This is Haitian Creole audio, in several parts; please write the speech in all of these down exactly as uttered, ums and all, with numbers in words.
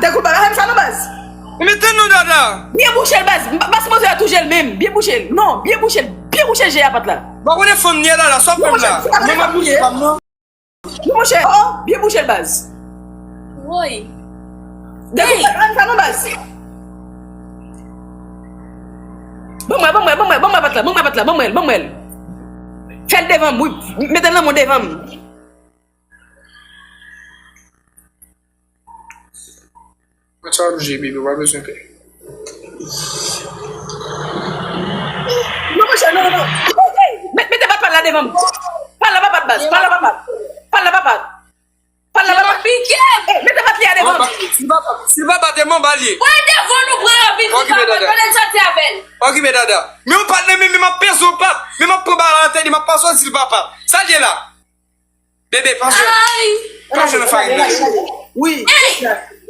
Tankou pa fè m sa non baz. Ou mete non dada. Byen bouche l baz. M pa sipoze a touche l menm. Byen bouche l. Non, byen bouche l. Byen bouche je a pat la. Bon, konnen fanm ni la la, sa fè m la. Mwen m ap bouche pa m non. Non monchè, oh, byen bouche l baz. Woy. Tankou pa fè m sa non baz. Ban mwen, ban mwen, ban mwen, ban mwen pat la, ban mwen pat la, ban mwen, ban mwen. Fè l devan m, wi. Mete l nan mwen devan m. Mwen sa w ap jwe, bebe, w pa bezwen pè. Non, monchè, non, non. Met, mete bat pal la devan m. Pal la pa bat baz. Pal la pa bat. Pal la pa bat. Pal la pa bat. Pike. Eh, mete bat li a devan m. Si l pa bat, si l pa bat, e manba l ye. Mwen devan nou pran yon piti papa, konnen soti avè l. Okipe dada. Men yon pat nan men, men m ap peze yon pat. Men m ap pran bal an tèt li, m ap pase yon ti papa. Sa l ye la. Bebe, pa jwe. Ay! Pa jwe nan farin nan. Wi. Ey!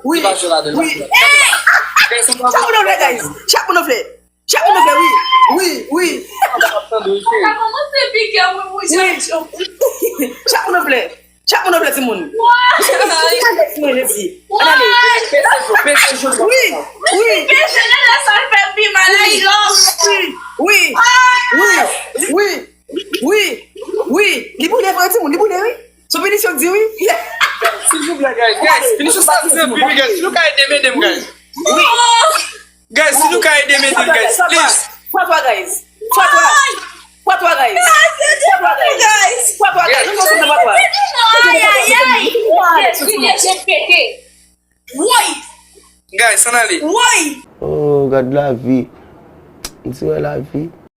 Wi. Pa jwe ladan. Wi. Ey! Chak moun nou vle, guys. Chak moun nou vle. Chak moun nou vle, wi. Wi, wi. Sa kòmanse pike mwen, mwen, wi. Chak moun nou vle. Chak moun nou vle, timoun. Why? Mwen, Jezi. Ann ale. Why? Peze jwe, peze jwe. Wi, wi. Peze jwe, sa fè pi mal, ay, lòm. Wi, wi, wi, wi. Wi, wi, li boule vre timoun, li boule wi. Sou pinisyon k di wi. Silvouplè, guys, guys, pinisyon sa se anpil, guys. Si nou ka ede m, ede m, guys. Wi. Guys, si nou ka ede m, ede m, guys, please. Fwa twa, guys. Fwa twa. Fwa twa, guys. Fwa twa, guys. Fwa twa, guys. Nou konsantre fwa twa. Ay, ay, ay. Jezi, jezi pete. Woy! Guys, ann ale. Woy! Oh, gad lavi. M di wè lavi.